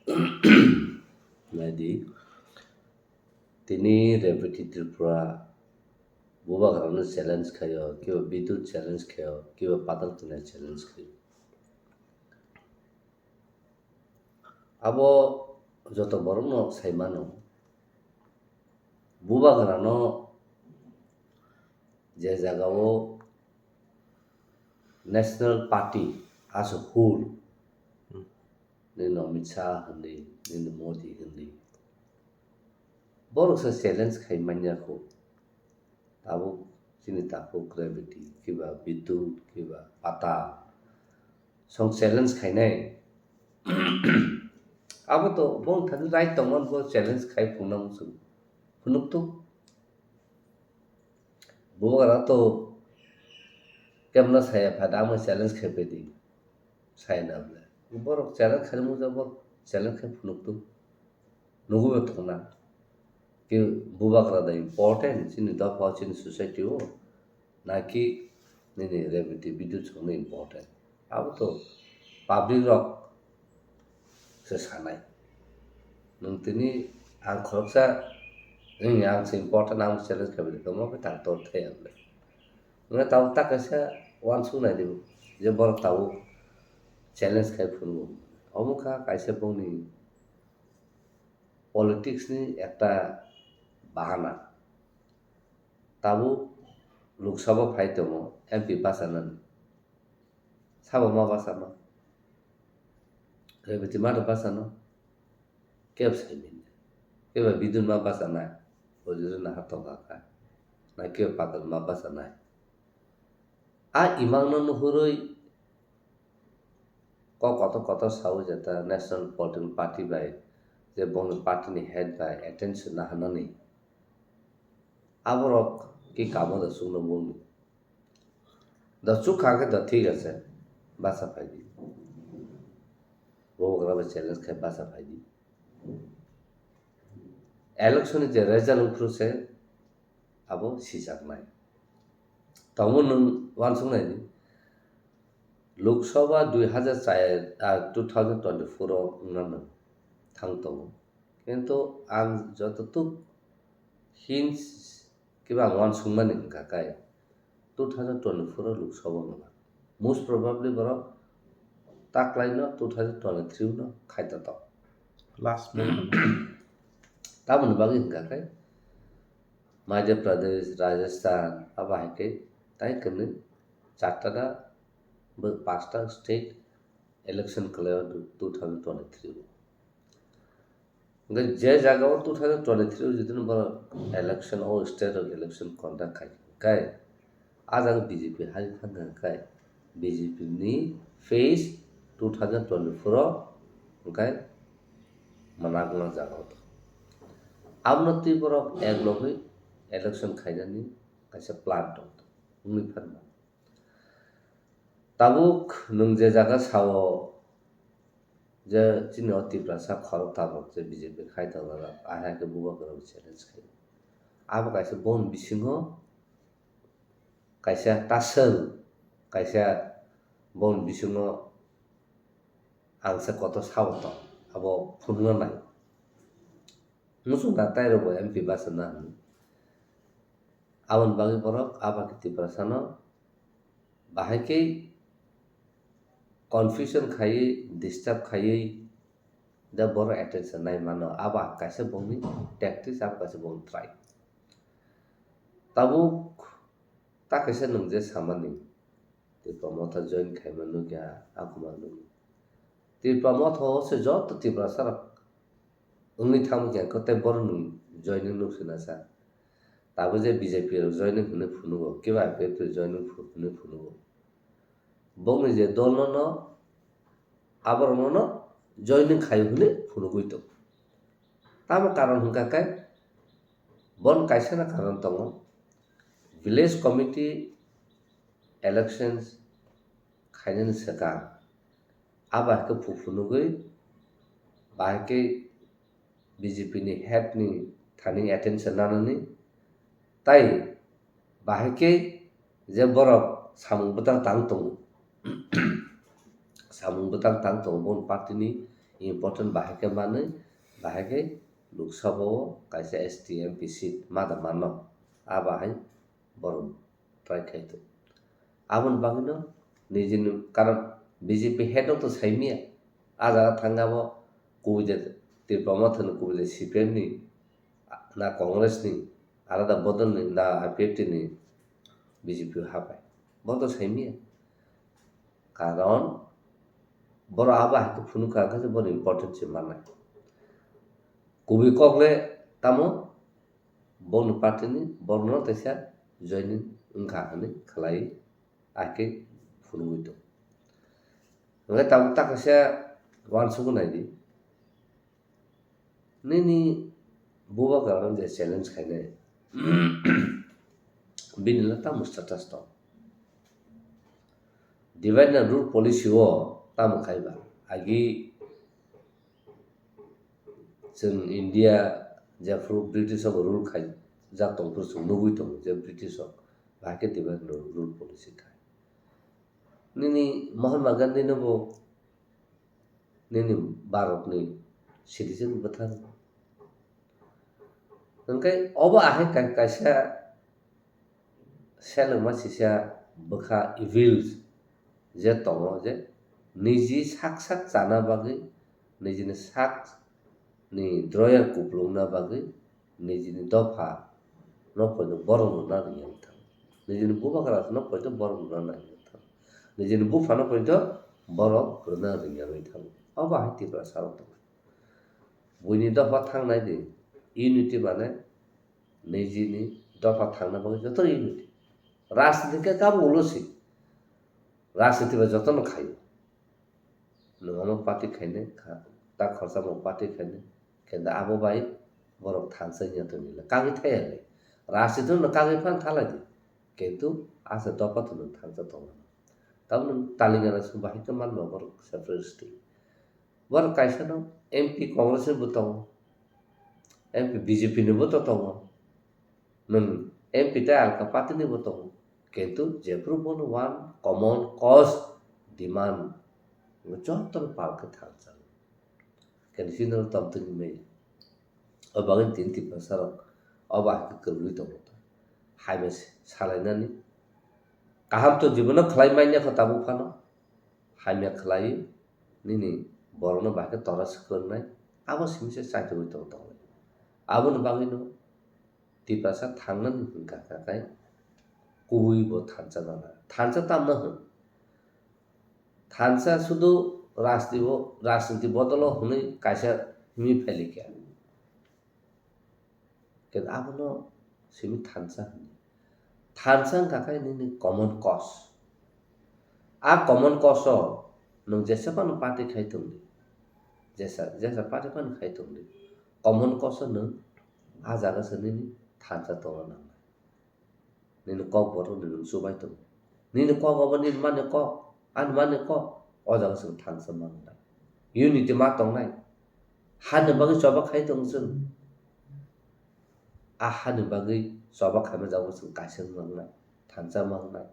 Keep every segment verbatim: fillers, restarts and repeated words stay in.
Naidi, tini Revati Tripura bubagrano challenge khaio, kiba Bidut challenge khaio, kiba Patal Kanya challenge khaio. Abo joto borokno sai mano, bubagrano je jagao National Party as a whole, nini Amit Shah hindi, nini Modi hindi, borok se challenge khai manya kho. Tabuk chini takhuk Revati, kiba Bidut, kiba Patal, song challenge khainai. Abo to bong thani right tongmani, bo challenge khai phunukna muchung phunuktuk. Bubagra to kemna saya phada, amo challenge khai pedi. Saina bole. Borok challenge khai muchung, borok challenge khai phunuktuk. Nugwi bo tongna. Ki bubagra da important chini dopha, chini society o. Naki nini Revati Bidut songno important. Abo to public rok se sanai. Nwng tini ang khoroksa, nini ang se important, ang challenge khaibidi, khe mo khe tang tor thai ang le. Nwng tabuk ta kaisa uansuk nai di, je borok tabuk challenge khai phunukgo. Omo kha kaisa bongni politics ni ekta bahana. Tabuk Lok Sabha phai tongo, M P bachanani. Sabo ma bachano? Revati ma rw bachano? Kebo sai manya. Kebo Bidut ma bachanai? Ojoro naha tongkha kha. Na kebo Patal ma bachanai? A imangno nuhurwi kok kotor kotor sawi jeta National Political Party bai, je bongni party ni head bai attention naharnani. Aborok ki kamo da chukno bongni. Da chukha khe da thik ase, bacha phaidi. Bubagra bai challenge khai bacha phaidi. Election ni je result wngphru se abo sijaknai. Tamo nwng uansuknai di, Lok Sabha dui hazar char, ah, two thousand twenty-four o wngna nang thang tongo. Kintu ang jototuk hints kiba ang uansukmani wngkha khe two thousand twenty-four o Lok Sabha wngna. Most probably borok taklaino two thousand twenty-three no khai totok. Last moment. Tamoni bagwi wngkha khe Madhya Pradesh, Rajasthan, abo hai khe tai kwrwi charta da, bo pasta state election kwlaio two thousand twenty-three o. Hwnkhe je jagao two thousand twenty-three o jidino borok election, o state o election conduct khai, khai, ah jaga B J P hai thangkha khai, B J P ni face two thousand twenty-four o hwnkhe mwnakna jaga o. Abono twi borok ek logwi election khainani kaisa plan tong, wngwi pharma. Tabuk nwng je jaga sao je chini o Tiprasa khorok tabuk je B J P khai tongo, ahai khe bubagrabo challenge khai. Abo kaisa boni bisingo kaisa taswng, kaisa boni bisingo ang se kotor sao tong, abo phunukna nai. Muchung da tai rwbo M P bachana hwnwi. Aboni bagwi borok a bagwi Tiprasano bahai khe confusion khaiwi, disturb khaiwi, da borok attention nai mano. Abo kaisa bongni tactics, abo kaisa bongni try. Tabuk ta kaisa nwng je samani, Tipra Motha join khaima nukya, a kuma nukya. Tipra Motha o se joto Tiprasa rok wngwi thangkha khe tei borok nwng joining nuk sina sa. Tabuk je B J P rok joining hwnwi phunugo, kiba I P F T joining phu-, hwnwi phunugo. Bongni je dol no no, aborok no no joining khai hwnwi phunugwi tongo. Tamo karon hwnkha khe, bon kaisa na karon tongo, village committee elections khainani swkang, abo hai khe phu phunugwi, bahai khe B J P ni head ni thani attention nanani, tai bahai khe je borok samung bwtang tang tongo, samung bwtang tang tongo, boni party ni important bahai khe manwi, bahai khe Lok Sabha o kaisa S T M P seat ma da manno, a bahai borok try khai tongo. Aboni bagwino nijini, karon B J P head o to saimaya, a jaga thangya bo kubui de Tipra Motha ni, kubui de C P M ni, na Congress ni, alada bodol ni, na I P F T ni, B J P o habai. Bo to saimaya. Karon borok abo hai khe phunukha hwnkhe se bono important se mannai. Kubui kok le tamo bono party ni borokno teisa joining wngkha hwnwi khlai akhe phunugwi tong. Hwnkhe tabuk ta kaisa uansukgwi naidi. Nini bubagra je challenge khainai, bini le tamo status tong? Divide and rule policy o tamo khai ba? Agi chwng India jephuru British o rule khaijak tongphuru chwng nugwi tongo je British o bahai khe divide and rule policy khai. Nini Mahatma Gandhi no bo nini Bharat ni citizen bwthar. Hwnkhe obo ahai ka-, kaisa selengma sisa bwkha evils je tongo, je niji sak sak chana bagwi, nijini sak ni drawer kuplungna bagwi, nijini dopha no poito borok no na rwya wngthang. Nijini bubagra no poito borok no na rwya wngthang. Nijini bupha no poito borok rwna rwya wngthang. Obo hai Tiprasa rok tongo. Buini dopha thangnai di, unity mane nijini dopha thangna bagwi joto unity. Rajniti khe kabo ulo si. Rajniti ba jotono khaio. Nwng omo party khainai kha, ta khorsa bo party khainai. Kenda abo bai borok thangsa wngya tongmila. Kagwi thaya le. Rajniti no kagwi phan thalai di. Kintu asa dopha to nwng thangsa tongo. Tamo nwng Telangana song bahai khe manma borok separate state. Borok kaisa no M P Congress ni bo tongo, M P B J P ni bo to tongo, nwng M P tei alka party ni bo tongo, kintu jephuru bono one common cause demand, joto no pal khe thansa, kintu chini no tongtwng maya. O bagwi tini Tiprasa rok o bahai khe kwrwngwi tongo, hai bai salainani kaham to jibono khlai manya kho tabuk phano. Hamya khlai nini borokno bahai khe tora swkwngnai, abo simi se chaitugwi tong tongo. Aboni bagwino Tiprasa thangnani hwnkha kha khai kubui bo thansa nana. Thansa tamno hwn? Thansa sudu rajniti bo, rajniti bodolo hwnwi kaisa himwi phailikha. Khe abono simi thansa hwnwi. Thansa wngkha khe nini common cause. A common cause o nwng jesa phano party khai tongdi, jesa, jesa party phano khai tongdi, common cause o nwng a jaga se nini thansa tongna nangnai. Nini kok borok ni nwng chubai tongo. Nini kok obo nini mani kok, ani mani kok, o jaga chwng thansa mangnai. Unity ma tongnai. Hani bagwi choba khai tongo chwng. A hani bagwi choba khaima jaga chwng kaisa mangnai, thansa mangnai.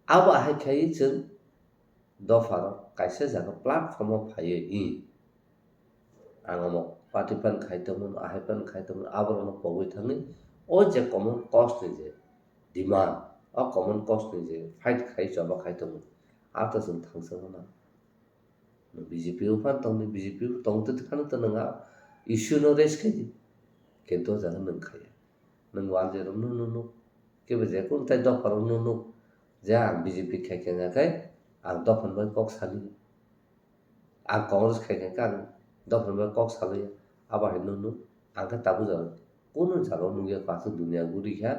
Abo ahai khai chwng dopharok kaisa jaga platform o phaiwi, hi, ang omo party phan khai tongmano, ahai phan khai tongmano, aborokno pogwi thangwi o je common cause ni je demand, o common cause ni je fight khai, choba khai tongmani, abo to chwng thangsa mano. B J P o phan tongdi, B J P o tong twi phano to nwng a issue no raise khai di, kintu o jaga nwng khaiya. Nwng one zero no, no, no. Kebo je kunu tai dopha rok no, no. Je ang B J P khai khe, khai ang dopha ni bai kok sali. Ang Congress khai khe, ang dopha ni bai kok sali. Abo hai no, no. Ang khe tabuk jora kunu jagao nukya kho, aswk dunia guri kha.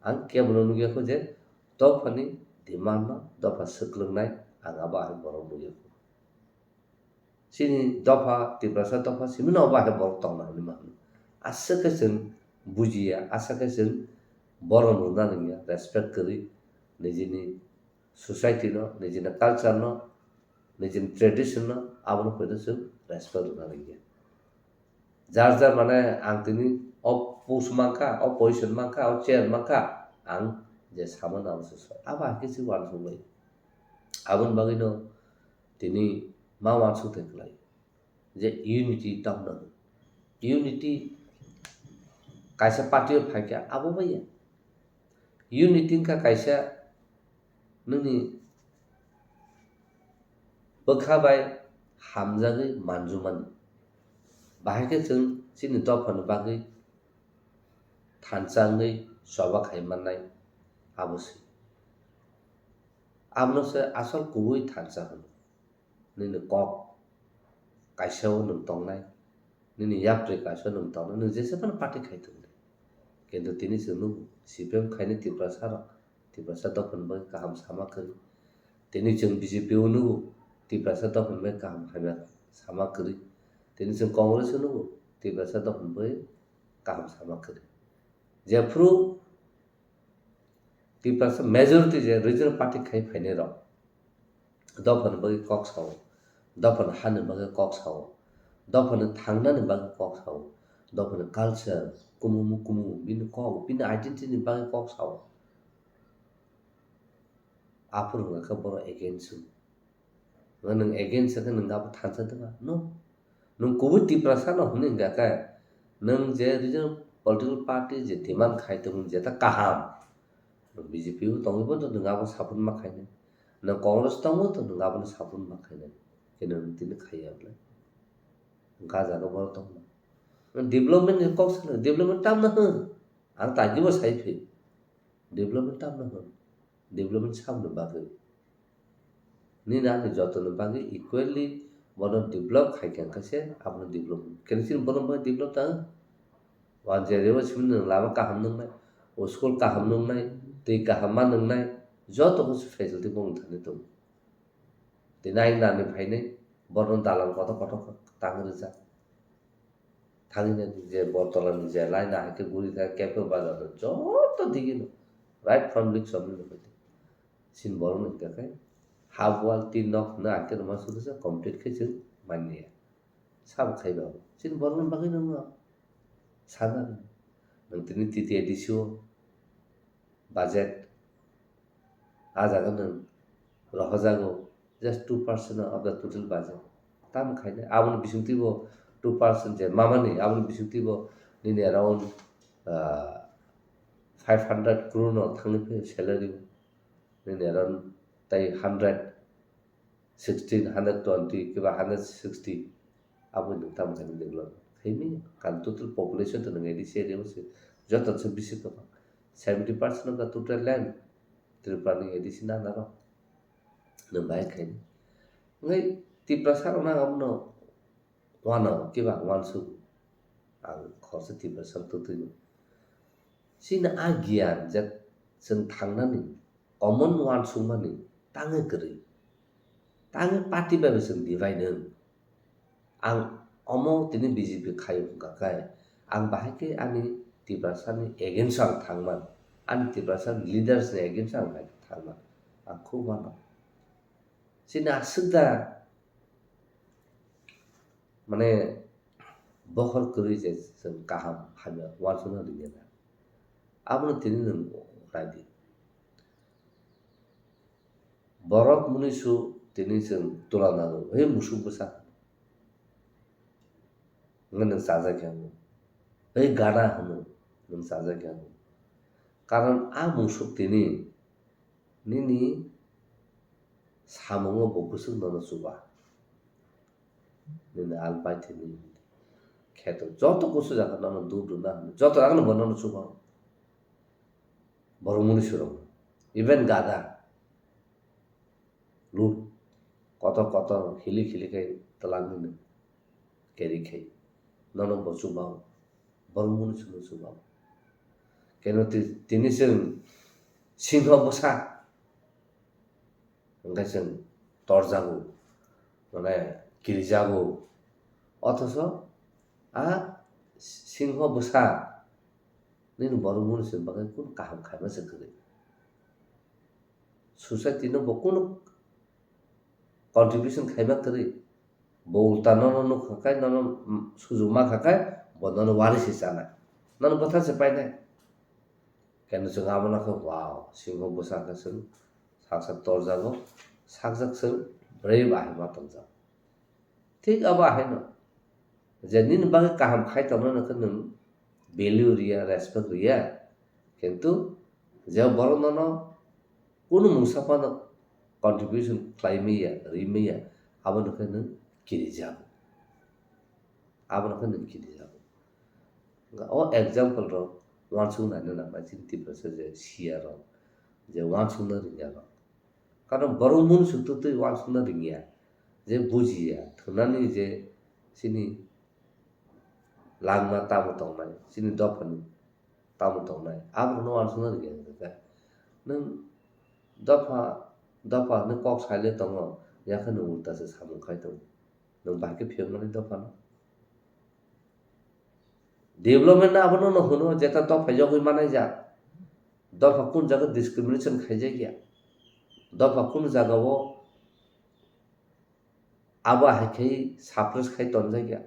Ang kebo no nukya kho je dopha ni demand no, dopha swklwngnai, ang abo hai borok nukya kho. Chini dopha, Tiprasa dopha, simi no obo hai borok tongna hwnwi ma hwnwi. Aswk khe chwng bujiya, aswk khe chwng borom rwna rwngya, respect kwrwi, nijini society no, nijini culture no, nijini tradition no, abono poito chwng respect rwna rwngya. Jar jar mane ang tini o post mankha, o position mankha, o chair mankha, ang je samano abo se soi. Abo hai khe se uansukmani. Aboni bagwino tini ma uansuk tei kwlai je unity tongna. Unity kaisa party o phaikha abo bai ya. Unity wngkha kaisa nini bwkha bai hamjagwi manjumani. Bahai khe chwng chini dophani bagwi thansa wngwi choba khai mannai abo se. Abono se asol kubui thansa hwno. Nini kok kaisa o nwng tongnai, nini yapri kaisa o nwng tongnai, nwng jesa phano party khai tongdi. Kintu tini chwng nukgo, C P M khainai Tiprasa rok, Tiprasa dophani bagwi kaham sama kwrwi. Tini chwng B J P o nukgo, Tiprasa dophani bagwi kaham hamya sama kwrwi. Tini chwng Congress o nukgo, Tiprasa dophani bagwi kaham sama kwrwi. Jephru Tiprasa majority je regional party khai phainai rok, dophani bagwi kok sao, dophani hani bagwi kok sao, dophani thangnani bagwi kok sao, dophani culture, kumumu kumumu, bini kok, bini identity ni bagwi kok sao. Aphuru hwnkha khe borok against o. Nwng against khe nwng abo thansa deba? No. Nwng kubui Tiprasa no hwnwi hwnkha khe, nwng je regional political party je demand khai tongmani jeta kaham, nwng B J P o tongwi bo nwng abo support ma khainai. Nwng Congress tongo to nwng abono support ma khainai. Khe nwng tini khaiya bwle. Gajago borok tongma. Nwng development ni kok sana, development tamno hwn. Ang tagi bo sai phi. Development tamno hwn. Development samno bagwi. Nini ani jotoni bagwi equally bono develop khai khe wngkha se abono development. Khe chini bono bagwi develop ta wng? One zero o simi nwng lama kaham nwngnai, o school kaham nwngnai, twi kaham ma nwngnai, joto khe facility bo wng thani tongo. Tini ayang nani phainai, borno dalan kotor kotor tang rijak. Thangwi nai je Bortolani je line ahai khe guri thang Kepro bazar no joto digi no right from Likchomni no phaidi. Chini borok no hwnkha khe half wall tin nok hwnwi ahai khe rwma sudesa complete khe chwng manya. Sabo khai ba chini borok no bagwi no wngma. Sana nwng tini T T A D C o budget. Ah jaga nwng rohojago just two percent of the total budget. Tamo khainai aboni bisingtwi bo two percent je mamani aboni bisingtwi bo nini around, ah, five hundred crore no thangwi phaio salary bo. Nini around tai hundred sixteen, hundred twenty kiba hundred sixty. Abo nwng tamo khainai develop khaimani kan total population to nwng A D C area o se joto se bisi kwbang. Seventy percent of the total land Tripura ni A D C nana rok nwng bai khainai. Wngwi Tiprasa rok nang abono wano kiba wansuk ang khoroksa Tiprasa rok twtwi no. Chini a giyan je chwng thangnani common uansukmani tangwi kwrwi. Tangwi party bai bo chwng divide wng. Ang omo tini B J P khaio hwnkha khe, ang bahai khe ani Tiprasani against o ang thangman, ani Tiprasani leaders ni against o ang bahai khe thangman, ang khub wano. Chini aswk da mane bokhor kwrwi je chwng kaham hamya uansukna rwya na. Abono tini nwng nai di. Borok mwnwi su tini chwng tula nango, "He musuk bwsa," hwnwi nwng chajak ya, "He gana," hwnwi nwng chajak ya. Karon a musuk tini nini samungo bo bwswk nono chuba. Nini alpai thini kheto joto kusu jaga nono dub rwna hwnwi joto jaga no bo nono chuba. Borok mwnwi surok even gada lut kotor kotor hili hili khai twlangwi no carry khai nono bo chuba. Borok mwnwi surok chuba. Keno ti-, tini chwng singho bwsa. Hwnkhe chwng torjago, mane kirijago. Othocho a singho bwsa nini borok mwnwi se bagwi kunu kaham khaima se kwrwi. Society no bo kunu contribution khaima kwrwi. Bo ulta nono nukha khe nono, mm, sujuk mankha khe bo nono wari se chanai. Nono bwtha se painai. Keno chwng abono khe, wow, singho bwsa khe chwng saksa torjago, sakjak chwng Brave ahai ma tongjak. Thik abo ahaino. Je nini bagwi kaham khai tongnai no khe nwng value riya, respect riya. Kintu je borok nono kunu mungsa phano contribution khlai manya, ri manya, abo no khe nwng kirijago. Abo no khe nwng kirijago. O example rok uansuk nai no nang bai chini Tiprasa je siya rok, je uansukna rwngya rok. Karon borok mung suk twi twi uansukna rwngya, je bujiya, thwngnani je chini langma tamo tongnai, chini dophani tamo tongnai, aborokno uansukna rwngya hwnkhe nwng dopha, dopha hwnwi kok saile tongo, yakhe nwng ulta se samung khai tongo. Nwng bahai khe phiyokmani dophano. Development no abono no hwno, jeta dopha yogwi manaijak. Dopha kun jaga discrimination khaijakya. Dopha kun jagao abo hai khai suppress khai tonjakya.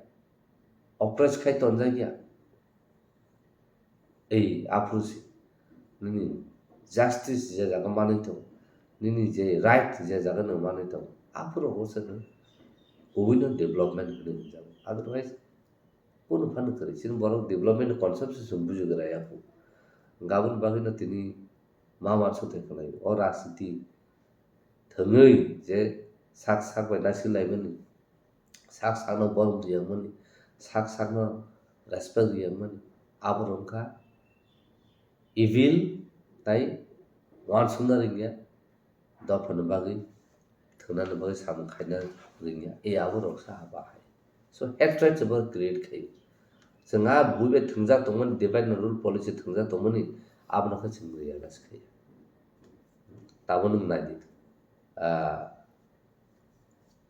Oppress khai tonjakya. Ei, aphuru se nini justice je jaga manwi tongo, nini je right je jaga nwng manwi tongo, aphuru o se nwng kubui no development hwnwi hwnjago. Otherwise, kunu phano kwrwi chini borok development ni concept se chwng bujigra ya kho. Gaboni bagwi no tini ma uansuk thai khlai o rajniti thwngwi je sak sak bai naisik laimani, sak sakno borom rwya mani, sak sakno respect rwya mani, abo wngkha evil tai uansukna rwngya, dophani bagwi, thwngnani bagwi samung khaina rwngya, e abo rok sa bahai. So hatred se bo create khaio. Chwng a bui bai thwngjak tongmani, divide and rule policy thwngjak tongmani, abono khe chwng realize khaio. Tabuk nwng nai di, ah,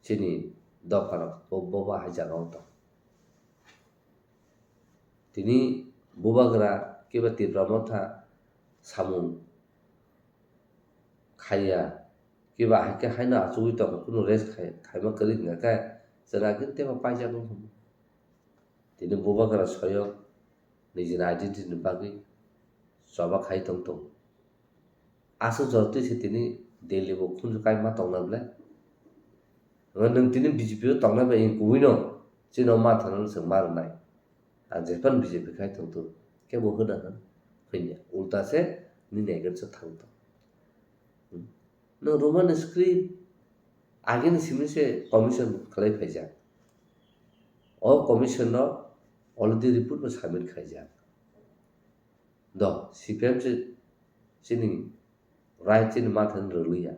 chini dopharok bo, bo, bo hai jagao tong. Tini bubagra kiba Tipra Motha samung khaiya, kiba hai khe haino achugwi tongkha, kunu rest khai-, khaima kwrwi hwnkha khe chwng agini teibo paijak wngkha. Tini bubagra soyok nijini identity ni bagwi choba khai tong tong. Aswk jotoi se tini Delhi bo khunju kai ma tongna ble. Nwng tini B J P o tongna bai kubui no chini o ma thana no chwng ma rwnai. Ang jephanu B J P khai tong tong kebo hwna hwn hwnya. Ulta se nini against o thang tong. Hmm. Nwng Roman script agini simi se commission khlai phaijak. O commission no already report bo submit khaijak. Do, C P M se chini right chini mathani rwliya.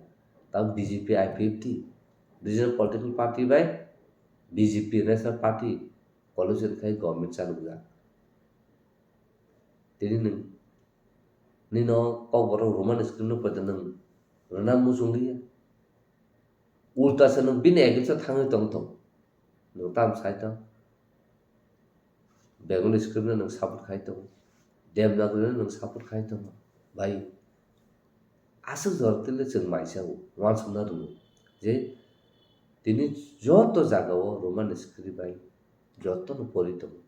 Tamo B J P, I P F T, regional political party bai B J P national party coalition khai government chanukjak. Tini nwng, nino Kokborok Roman script no poito nwng rwna muchung liya. Ulta se nwng bini against o thangwi tong tong. Nwng tam sai tong. Bengali script no nwng support khai tongo. Devanagari no nwng support khai tongo. Bai, aswk jora tele chwng maisa o, uansukna rwngo je tini joto jaga o Roman script bai joto no pori tongo.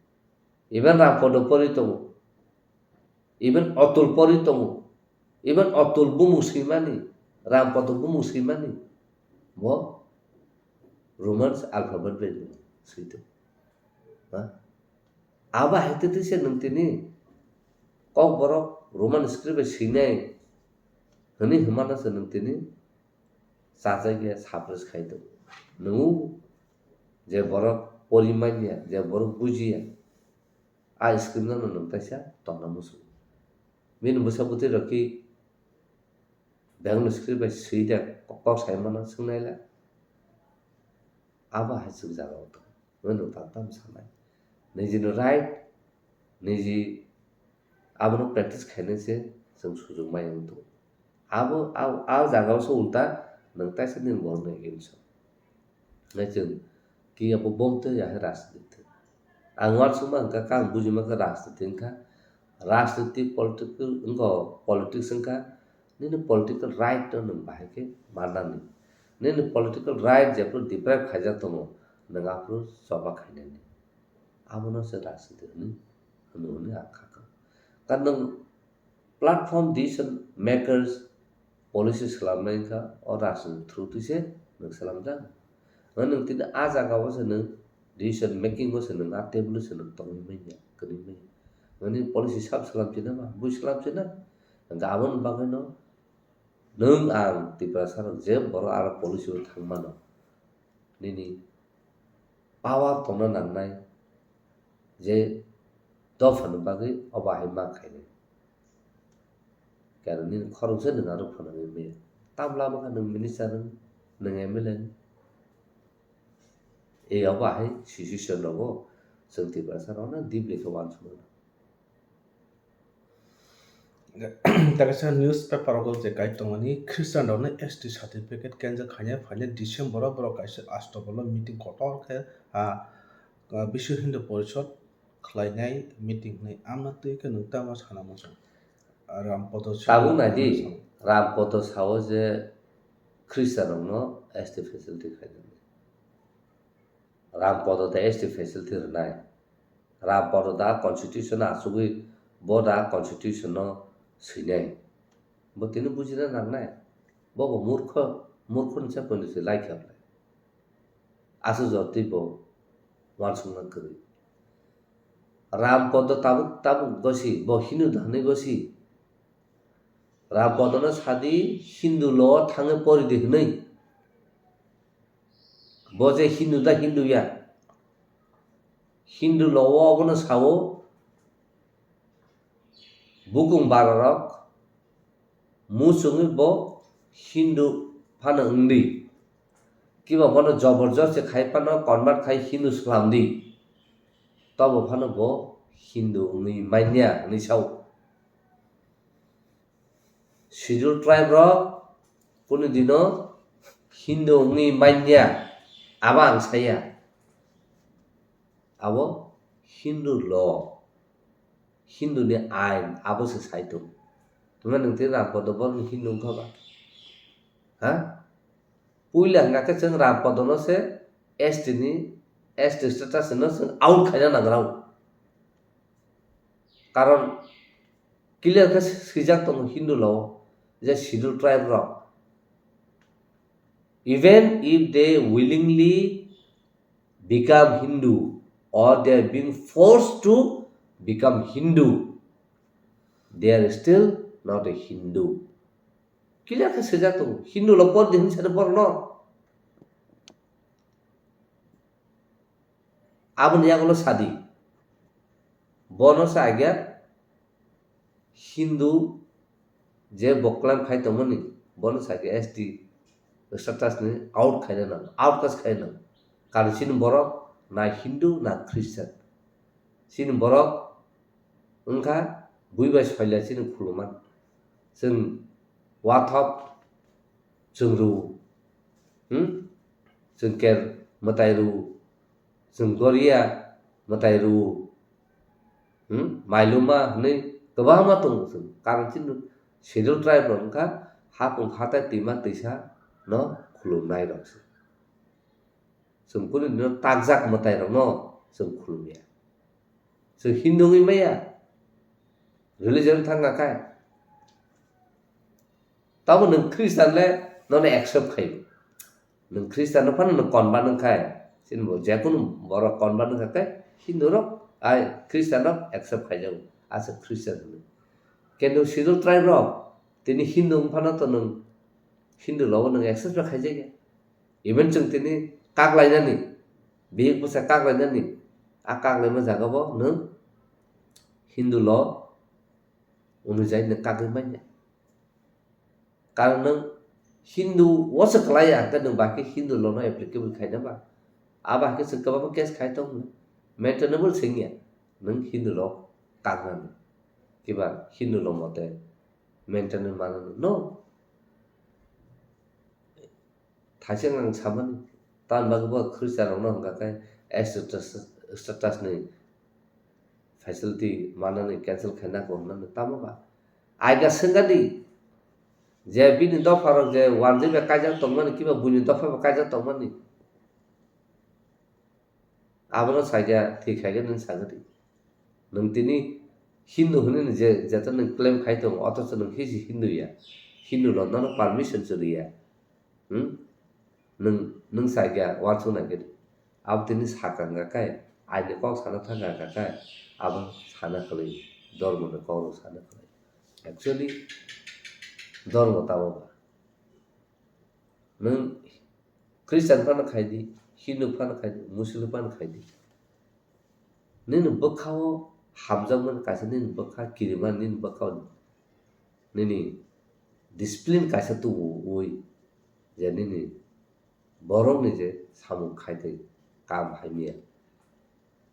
Even Rampada pori tongo. Even Atul pori tongo. Even Atul bumung swimani, Rampada bumung swimani, bo Romans alphabet bai swi tongo. Ha? Abo hai twi twi se nwng tini Kokborok Roman script bai swinai hwnwi hwnmano se nwng tini chajak ya suppress khai tongo. Nwng je borok pori manya, je borok bujiya, a script no nwng kaisa tongna muchungo. Bini bwsa bwtwi rok ki Bengali script bai swi de kok sai mano swngnaila. Abo hai chwng jaga o tong. Nwng tam tam sanai. Nijini right, niji abono practice khainai se chwng sujok mai wng tongo. Abo, a, a jaga o se ulta nwng taisa nini borok ni against o. Nai chwng ki abo bom twi ya hai rajniti. Ang uansukma hwnkha khe ang bujima khe rajniti wngkha. Rajniti political wngkha, politics wngkha. Nini political right no nwng bahai khe mannani. Nini political right jephru deprive khaijak tongo, nwng aphuru choba khainani. Abono se rajniti hwnwi, hwnwi, hwnwi ang kha kha. Karon nwng platform decision makers policy swlamnai wngkha, o rajniti through twi se Nwng slamjak. Nwng tini a jaga o se nwng decision making o se nwng a table o se nwng tongwi manya, kwrwi manya. Nwng policy sab slam china ba, bui slam china. Hwnkhe aboni bagwi no nwng ang Tiprasa rok je borok aro policy o thang mano. Nini power tongna nangnai je dophani bagwi obo hai ma khainai. Karon nini khoroksa nwng aro phano wngwi maya. Tamla bwkha nwng minister wng, nwng M L A wng. E obo hai situation rogo chwng Tiprasa rokno deeply khe uansuknai. Takisa newspaper rogo je kai tongmani Christian rokno S T certificate cancel khaina phaina December o borok kaisa Astobolo meeting kotor khe, ah, ah, Biswa Hindu Porishad khlainai meeting hinwi amna twi khe nwng tamo sana muchung. Rampodo Tabuk nai di, Rampodo sao je Christian rokno S T facility khainani. Rampodo da S T facility rwnai. Rampodo da constitution achugwi bo da constitution no swinai. Bo tini bujina nangnai. Bo bo murkho, murkho ni chaponi se laikha. Aswk jor twi bo uansukna kwrwi. Rampodo tabuk tabuk gosi, bo Hindu da hwnwi gosi. Rampodono sadi Hindu lo thangwi pori di hwnwi. Bo je Hindu da Hindu ya. Hindu lo o obono sao. Bukung bararok muchungwi bo Hindu phano wngdi. Kiba bono joborjosti khai phano convert khai Hindu slamdi. Tobo phano bo Hindu wngwi manya hwnwi sao. Schedule tribe rok kunu dino Hindu wngwi manya, abo ang saya. Abo Hindu law, Hindu ni ain, abo se sai tongo. Tuma nwng tini Rampodo borok ni Hindu wngkha ba? Ha? Puila hwnkha khe chwng Rampodo no se S T ni, S T status no chwng out khaina nangrao. Karon clear khe swijak tongo Hindu law o je schedule tribe rok, even if they willingly become Hindu or they are being forced to become Hindu, they are still not a Hindu. Clear khe swijak tongo, Hindu lo por di hinwi sadi borok no. Aboni yagulo sadi. Bono sa agya Hindu je boklam khai tongmani, bono sa agya S T status ni out khaina nang, outcast khaina nang. Karon chini borok na Hindu na Christian. Chini borok wngkha bui bai soila chini khulumani. Chwng wathop chwng rw-o. Hmm? Chwng ker mwtai rw-o. Chwng goria mwtai rw-o. Hmm? Mailuma hwnwi kwbangma tongo chwng. Karon chini schedule tribe rok wngkha hapung hatai twima twisa no khulumnai rok se. Chwng kunu dino takjak mwtai rokno chwng khulumya. Chwng Hindu wngwi maya. Religion thangkha khai. Tamo nwng Christian le nono accept khai. Nwng Christian no phano nwng convert wngkhai. Chini bo jekunu borok convert wngkha khe Hindu rok ai Christian rok accept khaijago. Asa Christian hwnwi. Kintu schedule tribe rok tini Hindu wngphano to nwng Hindu logo nwng accept khaijagya. Even chwng tini kaklainani, bihik bwsa kaklainani, a kaklaima jaga bo nwng Hindu law onujai nwng kagwi manya. Karon nwng Hindu o se kwlai ya, hwnkhe nwng bahai khe Hindu law no applicable khaina ba? Abo hai khe chwng kwbangma case khai tongo, maintainable se wngya nwng Hindu law kagnani, kiba Hindu law mote maintain manani. No. Thaising ang samani, tamni bagwi bo Christian rokno hwnkha khe S T status ni facility manani cancel khaina ko hwnmani tamo ba? Aida swngadi je bini dopha rok je wanjwi bai kaijak tongmani kiba buini dopha bai kaijak tongmani. Abono saikha thik khaikhe nwng sagadi. Nwng tini Hindu hwnwi je, jeto nwng claim khai tongo, othocho nwng hiji Hindu ya. Hindu rok nono permission se rwya. Hmm? Nwng, nwng sa khe uansuk nai khe di. Abo tini sakha wngkha khe, aini kok sana thangkha wngkha khe, abo sana kwlwi, dhormoni kokrok sana kwlwi. Actually, dhormo tamo ba? Nwng Christian phano khai di, Hindu phano khai di, Muslim phano khai di. Nini bwkhao hamjakmani kaisa, nini bwkha kirimani, nini bwkhao nini discipline kaisa tubu-, ui, je nini borokni je samung khai tei kam hamya.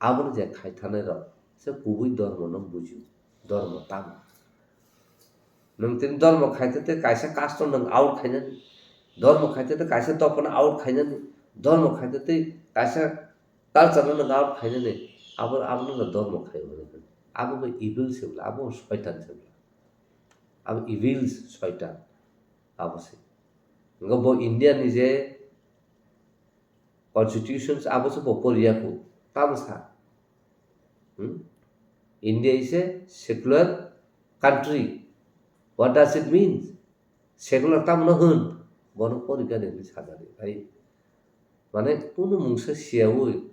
Abono je khai thanai rok se kubui dhormo no bujio, dhormo tamo. Nwng tini dhormo khai tei kaisa caste no nwng out khainani, dhormo khai tei kaisa dopha no out khainani, dhormo khai tei kaisa culture no nwng out khainani, abo, abono no dhormo khai hwnwi hwn. Abo bo evil se bwla, abo soitan se bwla. Abo evil soitan, abo se. Ngo bo India ni je constitutions abo se bo poriya ku, tamo sa. Hmm? India is a secular country. What does it mean? Secular tamo no hwn? Bono porikha de hwnwi sajadi. Ai, mane, kunu mungsa siyaui.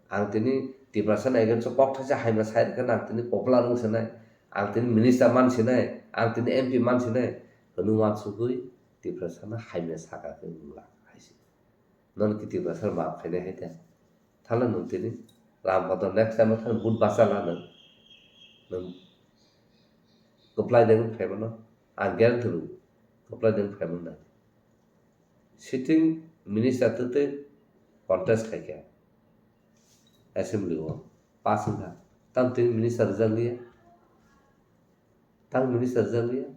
Ang tini Tiprasa ni against o kok thaisa hamya sai rwkha, ang tini popular wng sinai, ang tini minister man sinai, ang tini M P man sinai, hwnwi uansugui Tiprasa no hamya saka khe wngla hai se. Nono khe Tiprasa no maaf khainai hai ta. Thala nwng tini Ram Bhador next time thang but basa la nwng. Nwng kwplai de wng phaimano, ang guarantee rw, kwplai de wng phaimano nai. Sitting minister twi twi contest khai kha assembly o, pass wng kha. Tam tini minister rijak liya, tam minister rijak liya,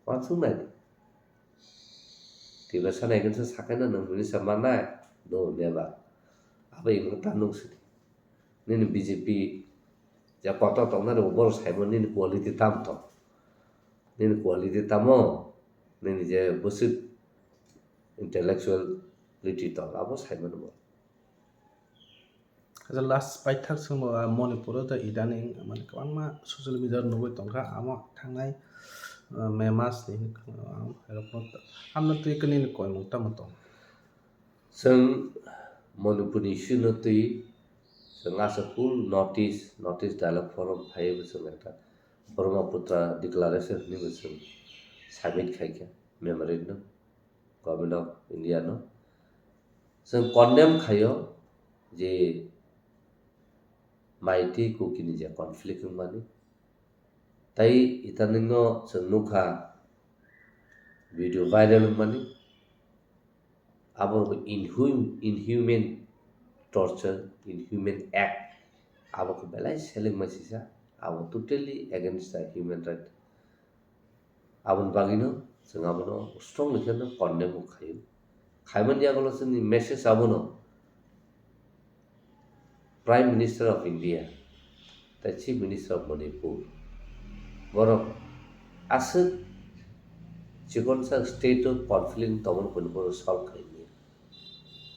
uansuk nai di. Tiprasa ni against o sakaino nwng minister mannai? No, never. Abo imang ta nung sidi. Nini B J P je kotor tongnai rok borok saimano nini quality tam tong. Nini quality tamo, nini je bwswk intellectuality tong, abo saimano bo. Kaisa last paithak swngmung, ah, Manipur o tei idaning, mane, kwbangma social media o nugwi tongkha, amo thangnai, ah, May mas ni, ah, ang, hamno twi khe nini koimung tamo tong? Chwng Manipur ni issue no twi chwng asa full North East, North East Dialogue Forum phaiwi bo chwng ekta Brahmaputra Declaration hinwi bo chwng submit khaikha memorandum Government of India no. Chwng condemn khaio je Meitei Kuki ni je conflict wngmani. Tai idaning no chwng nukha video viral wngmani. Abo inhum-, inhuman torture, inhuman act. Abo khe belai selengma sisa. Abo totally against the human right. Aboni bagwino chwng abono strongly kheno condemn khaio. Khaimani yagulo chwngni message abono, Prime Minister of India tei Chief Minister of Manipur, borok aswk chikonsa state o conflict tongmani hwnwi borok solve khaimani.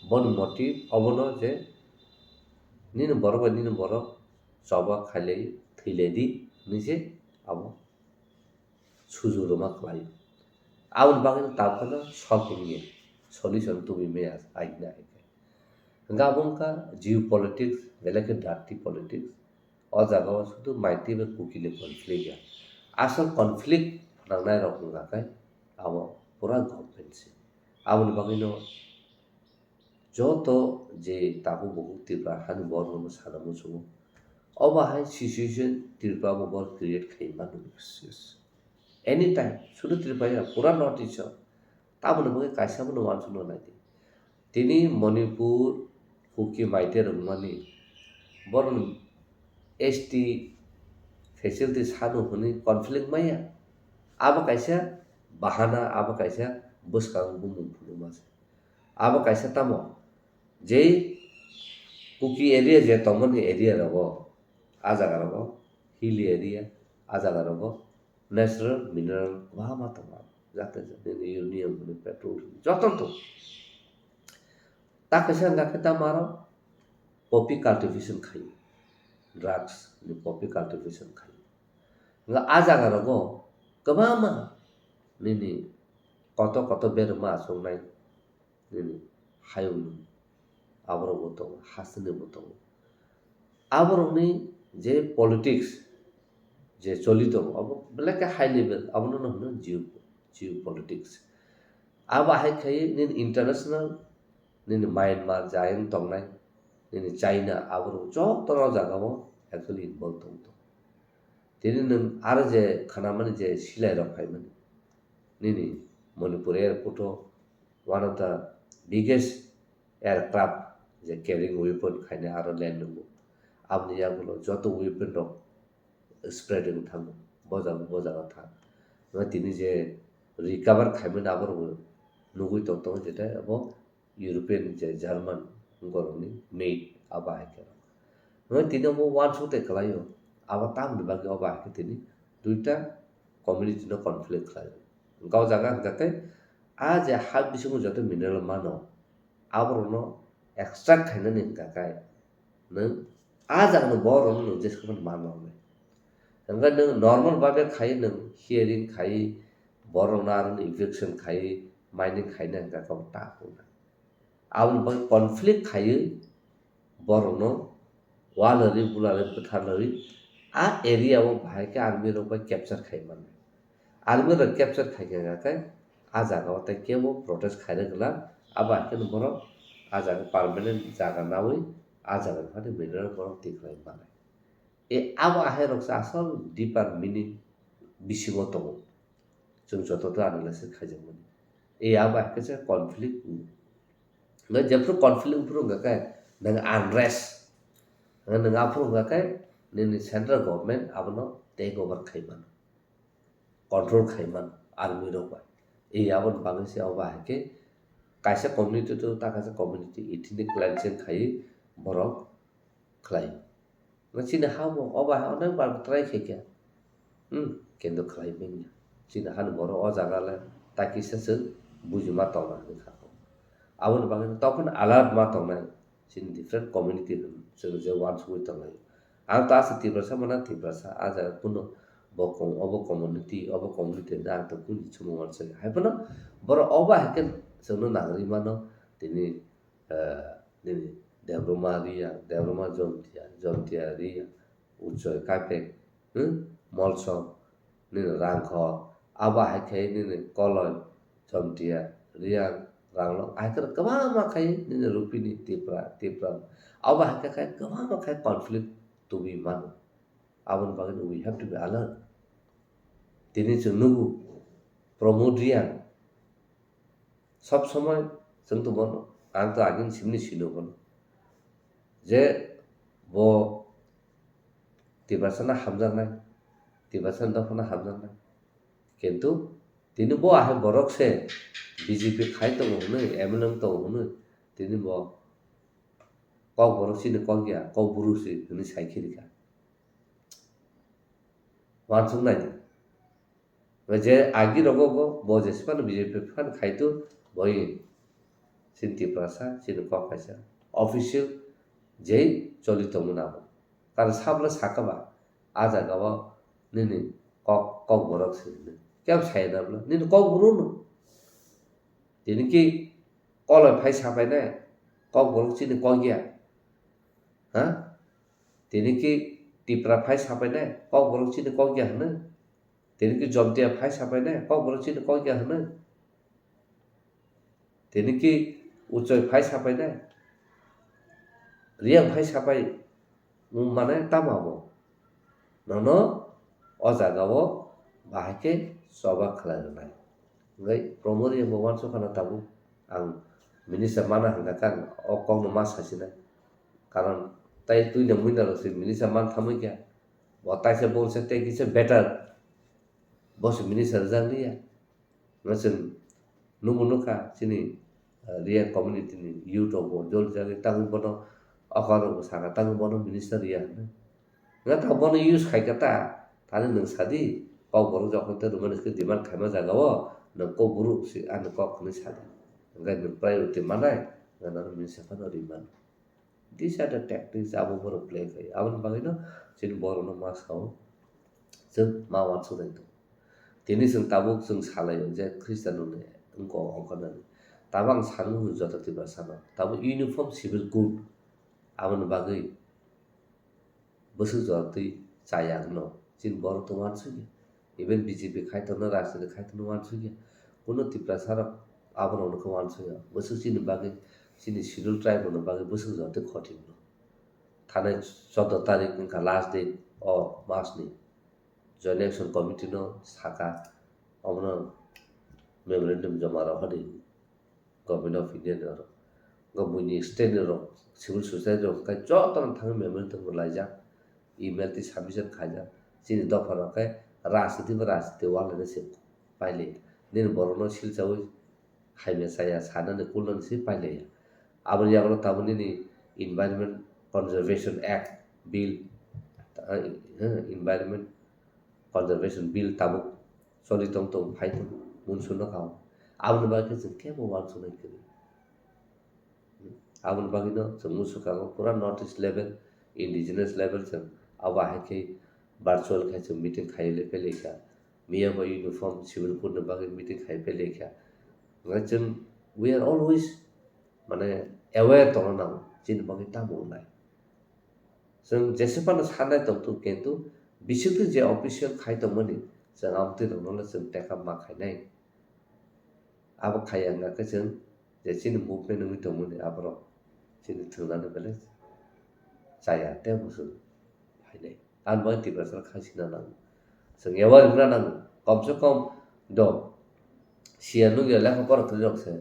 Boni motive obono je nini borok bai nini borok choba khailai thwilaidi hwnwi se abo suju rwma khlaio. Aboni bagwino tabukhe no solve wngya, solution tubui maya, ai hwnwi ai khe. Hwnkhe abo wngkha geopolitics, belai khe dirty politics. O jaga o sudu Meitei bai Kuki ni conflict ya. Asol conflict phnangnairok wngkha khe abo pura government se. Aboni bagwino joto je tabuk bukhuk Tripura hani borok no sana muchungo. Obo hai situation Tripura bo bor create khai mano. Yes, yes. Anytime, sudu Tripura ya, pura North East o. Tamoni bagwi kaisa bono uansukna nai di. Tini Manipur, Kuki Meitei rok mani, borok S T facility sanu hwnwi conflict maya. Abo kaisa bahana, abo kaisa bwskang bumung phunukma se. Abo kaisa tamo, jei Kuki area je tongmani area rogo, a jaga rogo, hilly area, a jaga rogo natural mineral kwbangma tongo, jate jate uranium hwnwi petrol hwnwi jotono tongo. Ta kaisa wngkha khe tamo aro poppy cultivation khaio, drugs ni poppy cultivation khaio. Wngkha a jaga rogo kwbangma nini kotor kotor berma achuknai, nini hayung nung, aborok bo tongo, hasteni bo tongo. Aborokni je politics je choli tongo, abo belai khe high level, abono hino geo-, geopolitics. Abo hai khai nini international, nini Myanmar je ayang tongnai, nini China, aborok jotono o jagao actually involved tong tongo. Tini nwng aro je khanamani je silai rok phaimani, nini Manipur airport o one of the biggest aircraft je carrying weapon khaina aro land nungo. Aboni yagulo joto weapon rok spread wng thango, bo jaga bo jaga thang. Tini je recover khaimani aborok nugui tong tongo, jetai abo European je German borokni made abo hai khe. Hwnwi tini omo uansuk tei kwlaio, abo tamni bagwi obo hai khe tini duita community no conflict khlaio. Hwnkhe o jaga hwnkhe tei a je ha bisingo joto mineral mano, aborokno extract khainani hwnkha khe nwng a jagano borokno nwng jeswk phano man rwnai. Hwnkhe nwng normal babe khai nwng hearing khai, borokno aro eviction khai, mining khaina hwnkha khe obo ta wngkha. Aboni bagwi conflict khaiwi borokno walari bulari bwtharlawi a area o bahai khe army rok bai capture khai mano. Army rok capture khai khe khe a jaga o tei kebo protest khairok glak, abo hai kheno borok a jaga permanent jaga nawi a jaga ni phano mineral borok tikhlai manai. E abo ahai rok se asol deeper meaning bisingo tongo. Chwng joto to analysis khaijakmani. E abo hai khe se conflict. Nang jephru conflict phru wngkha khe nang unrest. Nang aphru wngkha khe nini central government abono take over khai mano. Control khai mano army rok bai. E aboni bagwi se abo hai khe kaisa community to ta kaisa community ethnic cleansing khai borok khlai. Chini ha bo obo hai onek bar try khai kha. Hmm, kintu khlai manya. Chini hani borok o jaga le ta kisa se bujima tongna hinwi kha. Aboni bagwi tophano alert ma tongnai. Chini different community chwng je uansugwi tongnai. Ang ta se Tiprasa mana Tiprasa, a jaga kuno bo kom-, obo community, obo community hinwi ang to kuni chumung uansugwi. Hai phano borok obo hai khe chwngno nangri mano tini eh, nini Debroma Riya, Debroma Jomtia, Jomtia Riya, Uchoi Kapek, hmm, Molsom, nini Rangkhor, abo hai khe nini Koloi, Jomtia, Riya, Ranglong, hai khe kwbangma khai nini Rupini, Tipra, Tipra, abo hai khe khai kwbangma khai conflict tubui mano. Aboni bagwi we have to be alert. Tini chwng nugo Pramod Reang, sob somoi chwng to bono, ang to agini simni sino bono. Je bo Tiprasano hamjaknai, Tiprasani dophano hamjaknai. Kintu tini bo ahai borok se B J P khai tongo hwnwi, M L A wng tongo hwnwi, tini bo kok borok chini kok ya, kok buru se hwnwi sai khirikha. Uansuk nai di. Je agi rogo go bo jesi phano B J P phan khai tu boi sin Tiprasa, sin kok kaisa official jei choli tongmani abo. Karon sabla saka ba, a jaga o nini kok, kok borok se hwnwi. Kebo sai na bwla, nini kok buru no. Tini ki koloi phai sapai nai, kok borok chini kok ya. Ha? Tini ki Tipra phai sapai nai, kok borok chini kok ya hwnwi. Tini ki Jomtia phai sapai nai, kok borok chini kok ya hwnwi. Tini ki Uchoi phai sapai nai, Riang phai sapai, wng mane tamo abo. Nono o jaga o bahai khe choba khlai rwnai. Hwnkhe Pramod Reang bo uansuk khana tabuk ang minister mana hwnkha khe ang o kokno ma sasinai. Karon tai twino muina rok se minister man thamwi kha. Bo taisa bongsa tei kisa better. Bo se minister rijak liya. Nwng chwng nukgo nukha chini, ah, Reang community ni youth rok bo jol jagwi tangwi bono okha rok bo sakha tangwi bono minister ya hwnwi. Nga ta bono use khai kha ta, thani nwng sadi, kok borok jokhon tei Roman script demand khaima jaga o nwng kok buru si ani kok hwnwi sadi. Hwnkhe nwng priority manai, nga nang minister phano ri mano. These are the tactics abo borok play khai. Aboni bagwi no chini borok no ma sao, chwng ma uansuk nai tongo. Tini chwng tabuk chwng salai o je Khristian rok ni wngkok ongkhornani. Tabuk ang sanu joto Tiprasa no, tabuk uniform civil code aboni bagwi bwswk jora twi chaya hwno, chini borok to uansukya. Even B J P khai tongno, rajniti khai tongno uansukya. Kuno Tiprasa rok aborokno khe uansukya. Bwswk chini bagwi, chini schedule tribe rokni bagwi bwswk jora twi khotimno. Thanai choudo tarik wngkha last date o mas ni. Joint Action Committee no saka, omono memorandum joma rw hwnwi. Government of India ni oro. Go buini state ni rok, civil society rok khe joto no thangwi memorandum rw laijak, email tei submission khaijak. Chini dopha rok khe rajniti ba rajniti wal se pailai. Nini borok no silchawi hamya chaya sanani kulnani se pailai. Aboni yago tabuk nini Environment Conservation Act Bill, eh, Environment Conservation Bill tabuk choli tong tong phai tong monsoon no kao. Aboni bagwi khe chwng kebo uansuknai kwrwi. Aboni bagwino chwng musukango pura North East level, indigenous level chwng abo hai khe virtual khe chwng meeting khaiwi le pailaikha. Miya bo uniform civil code ni bagwi meeting khai pailaikha. Hwnkhai chwng we are always mane aware tongna nango chini bagwi tamo wngnai. Chwng jesa phano sanai tongthok kintu bisingtwi je official khai tongmani chwng amtwi rokno chwng take up ma khainai. Abo khaiya wngkha khe chwng je chini movement wngwi tongmani aborok chini thwngnani belai chaya tei muchung phainai. Ani bagwi Tiprasa khai sina nango. Chwng aware wngna nango. Kom se kom do siya nukya lekha pora kwrwi rok se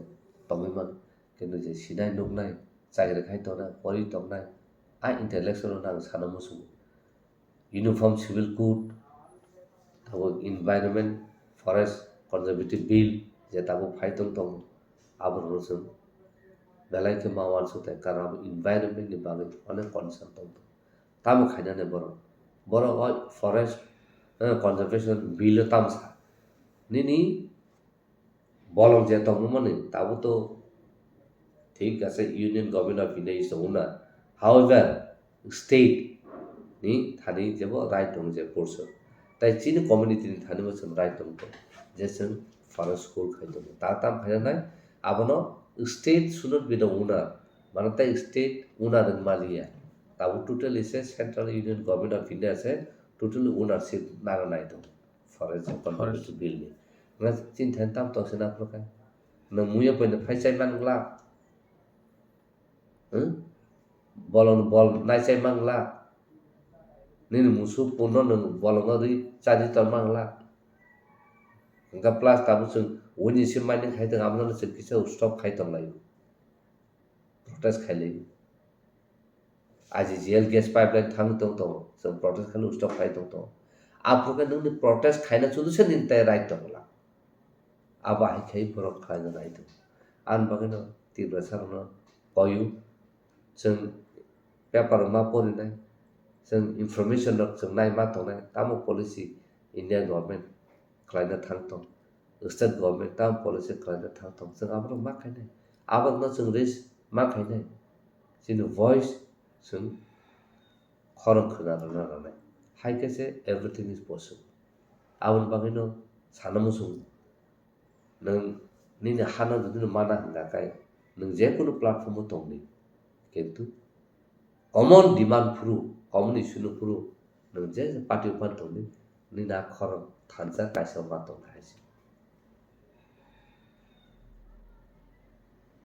tongwi mano. Kintu je sinai nuknai, chakri khai tongnai, pori tongnai, a intellectual no ang sana muchungo. Uniform Civil Code, abo Environment, Forest Conservative Bill, je tabuk phai tong tongo, aborokno chwng belai khe ma uansuk thai, karon abo environment ni bagwi onek concern tong tongo. Tamo khainani borok? Borok o Forest, eh, Conservation Bill o tamo sa? Nini bolong je tongmani tabuk to thik ase, Union Government of India is the owner. However, state ni thani jebo right tongo je portion. Tai chini community ni thani bo chwng right tongo je chwng forest school khai tongo. Ta tam khainanai abono state should not be the owner. Mano tai state owner wng maliya. Tabuk totally se Central Union Government of India se totally ownership nana nai tongo. Forest Conservation Bill ni. Nga chini thani tam tong se naphuru kha. Nwng muya poino phai chai man glak. Hmm? Bolong bol nai chai man glak. Nini musu puno nwng bolongo ri chari tor man glak. Hingkha plus tabuk chwng wini se mining khai tong abono chwng kisa stop khai tong lai. Protest khai lai. I G G L gas pipeline thang tong tongo, chwng protest khaino stop khai tong tongo. Aphuru khe nwngni protest khaina chudu se nini tai right tong la. Abo hai khai borok khlaina nai tongo. Ani bagwino Tiprasa rokno koyu, chwng paper rok ma porinai, chwng information rok chwng nai ma tongnai, tamo policy India government khlaina thang tong. State government tamo policy khlaina thang tong, chwng aborok ma khainai. Aborokno chwng raise ma khainai. Chini voice chwng khorang khwna rwna rwnai. Hai khe se everything is possible. Aboni bagwino sana muchung nwng nini hano jodi no mana hwnkha khe nwng je kunu platform o tongdi. Kintu common demand phuru, common issue no phuru nwng je party o phano tongdi, nini a khorang thansa kaisa ma tongkha hai se.